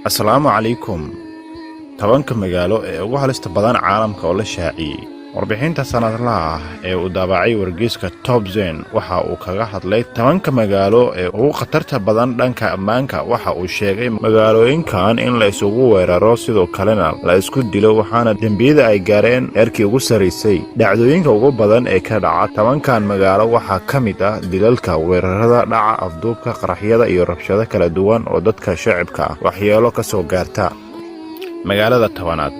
Asalaamu calaykum. 10-ka magaalo ee ugu halista badan caalamka oo la shaaciyey. Warbixinta sannadlaha ah ee uu daabacay wargeyska Top Zen waxa uu kaga hadlay 10-ka magaalo ee ugu khatarta badan dhanka ammaanka. Waxa uu sheegay magaalooyinkan in la isugu weeraro, sidoo kalena la isku dilo, waxaana dembiyada ay gaareen heerkii ugu sarraysay. Dhacdooyinka ugu badan ee ka dhaca 10-kan magaalo waxaa ka mid ah dilalka, weerarada, dhaca, afduubka, qaraxyada iyo rabshado kala duwan oo dadka shacibka ah waxyeelo ka soo gaarta. Magaalada 10aad,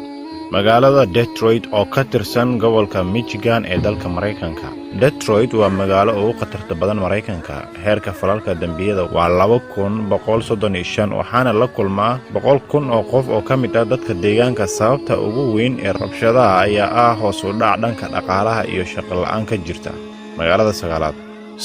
magaalada Detroit oo ka tirsan gobolka Michigan ee dalka Maraykanka. Detroit waa magaalo ugu khatarta badan Maraykanka. Heerka falalka dembiyada waa 2135, waxaana la kulmaa 100,000 oo qof oo ka mid ah dadka deegaanka. Sababta ugu weyn ee rabshadaha ayaa ah hoos u dhac dhanka dhaqaalaha iyo shaqo la'aan ka jirta. Magaalada sagaalaad,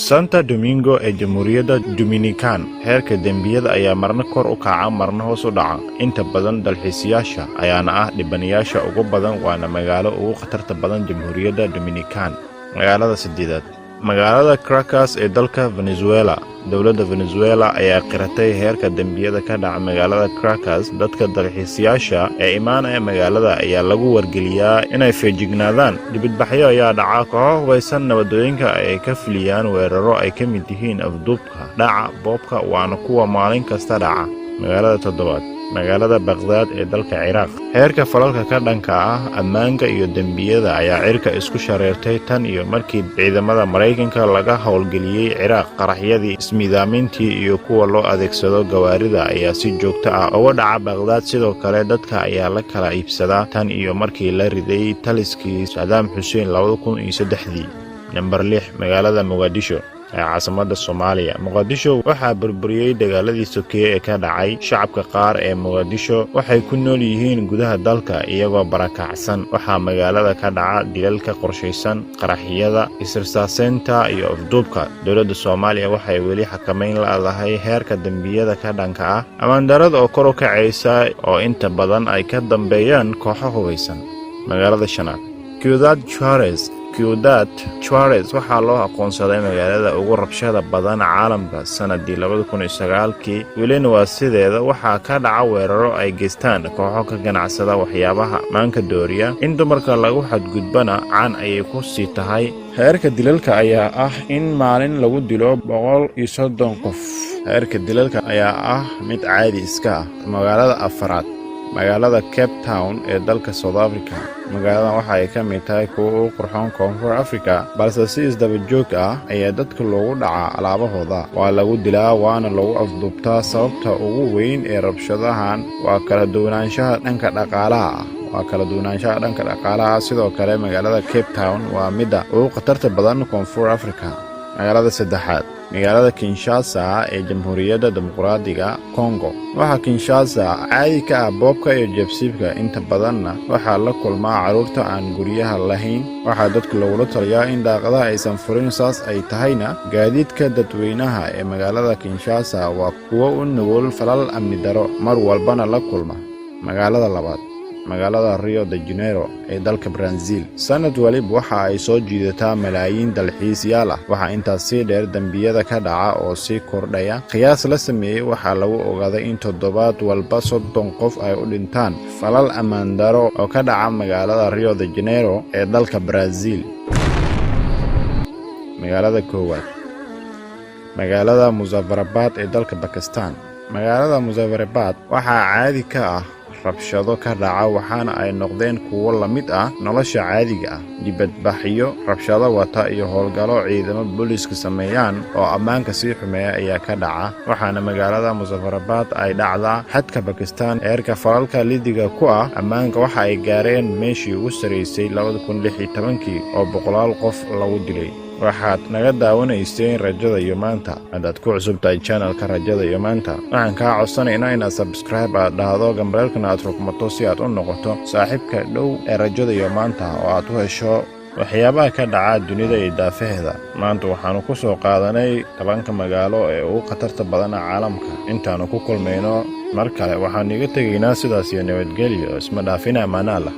Santa Domingo ee Jamhuuriyadda Dominican. Heerka dembiyada ayaa marna kor u kaca, marna hoos u dhaca. Inta badan dalxiisayaasha ayaana ah dhibanayaasha ugu badan, waana magaalo ugu khatarta badan Jamhuuriyadda Dominican. Magaalada sideedaad, magaalada Caracas ee dalka Venezuela. Dowladda Venezuela ayaa qiratay heerka dembiyada ka dhaca magaalada Caracas. Dadka dalxiisayaasha ee imaanaya magaalada ayaa lagu wargeliyaa inay feejignaadaan. Dibadbaxyo ayaa dhaca, kooxo hubaysan waddooyinka ay ka fuliyaan weeraro ay ka mid yihiin afduubka, dhaca, boobka, waana kuwa maalin kasta dhaca. Magaalada toddobaad, magaalada Baqhdaad ee dalka Ciraaq. Heerka falalka ka dhanka ah ammaanka iyo dembiyada ayaa cirka isku shareertay tan iyo markii ciidamada Maraykanka laga howlgeliyey Ciraaq. Qaraxyadii ismiidaamintii iyo kuwa loo adeegsado gawaarida ayaa si joogto ah uga dhaca Baqhdaad. Sidoo kale dadka ayaa la kala iibsadaa tan iyo markii la riday taliskii Sadaam Xuseen 2003-dii. Nambar 6, magaalada Muqadisho ee caasimadda Soomaaliya. Muqadisho waxaa burburiyey dagaaladii sokeeye ee ka dhacay. Shacabka qaar ee Muqadisho waxay ku nool yihiin gudaha dalka iyagoo barakacsan. Waxaa magaalada ka dhaca dilalka qorshaysan, qaraxyada, israsaaseynta iyo afduubka. Dowladda Soomaaliya waxay weli xakamayn la'dahay heerka dembiyada ka dhanka ah ammaandarada oo kor u kacaysa, oo inta badan ay ka dambeeyaan kooxo hubaysan. Magaalada shanaad, Ciudad Juarez. Ciudad Juarez waxaa loo aqoonsaday magaalada ugu rabshada badan caalamka sannadii 2009-kii, welina waa sideeda. Waxaa ka dhaca weeraro ay geystaan kooxo ka ganacsada waxyaabaha maanka dooriya. In dumarka lagu xadgudbana caan ayay ku sii tahay. Heerka dilalka ayaa ah in maalin lagu dilo 130 qof. Heerka dilalka ayaa ah mid caadi iska ah. Magaalada afaraad, magaalada Cape Town ee dalka South Africa. Magaaladan waxa ay ka mid tahay kuwa ugu qurxoon Koonfur Africa, balse si isdaba joog ah ayaa dadka loogu dhacaa alaabahooda, waa lagu dilaa, waana lagu afduubtaa. Sababta ugu weyn ee rabshadahan waa kala duwanaanshaha dhanka dhaqaalaha ah, waa kala duwanaanshaha dhanka dhaqaalaha. Sidoo kale magaalada Cape Town waa midda ugu khatarta badan Koonfur Africa. Magaalada saddexaad, magaalada Kinshasa ee Jamhuuriyadda Dimuqraadiga Kongo. Waxaa Kinshasa caadi ka ah boobka iyo jeebsiibka, inta badanna waxaa la kulmaa carruurta aan guryaha lahayn. Waxaa dadka lagula taliyaa in daaqadaha aysan furin, saas ay tahayna gaadiidka dadweynaha ee magaalada Kinshasa waa kuwo u nugul falal amni daro, mar walbana la kulma. Magaalada labaad, magaalada Rio de Janeiro ee dalka Brazil. Sanad waliba waxa ay soo jiidataa malaayiin dalxiisyaal ah. Waxaa intaas sii dheer dembiyada ka dhaca oo sii kordhaya. Qiyaas la sameeyey waxaa lagu ogaaday in toddobaad walba 30 qof ay u dhintaan falal ammaan daro oo ka dhaca magaalada Rio de Janeiro ee dalka Brazil. Magaalada koowaad, magaalada Muzafarabad ee dalka Bakistan. Magaalada Muzafarabad waxaa caadi ka ah rabshado ka dhaca, waxaana ay noqdeen kuwo la mid ah nolosha caadiga ah. Dibadbaxyo rabshado wata iyo howlgallo ciidamo booliiska sameeyaan oo ammaanka sii xumeeya ayaa ka dhaca, waxaana magaalada Muzafarabad ay dhacdaa xadka Bakistan. Heerka falalka lidiga ku ah ammaanka waxa ay gaareen meeshii ugu sarraysay 2016-kii oo boqolaal qof lagu dilay. Waxaad naga daawanayseen Rajada iyo Maanta. Haddaad ku cusub tahay channelka Rajada iyo Maanta, waxaan kaa codsanaynaa inaad subscribe aad dhahdo, gambaleelkana aad rukmato, si aad u noqoto saaxiibka dhow ee Rajada iyo Maanta oo aad u hesho waxyaabaha ka dhaca dunida iyo daafaheeda. Maanta waxaannu ku soo qaadanay 10-ka magaalo ee ugu khatarta badana caalamka. Intaannu ku kulmayno mar kale, waxaannu iga tegaynaa sidaas iyo nabadgelyo. Isma dhaafina, amaanaa lah.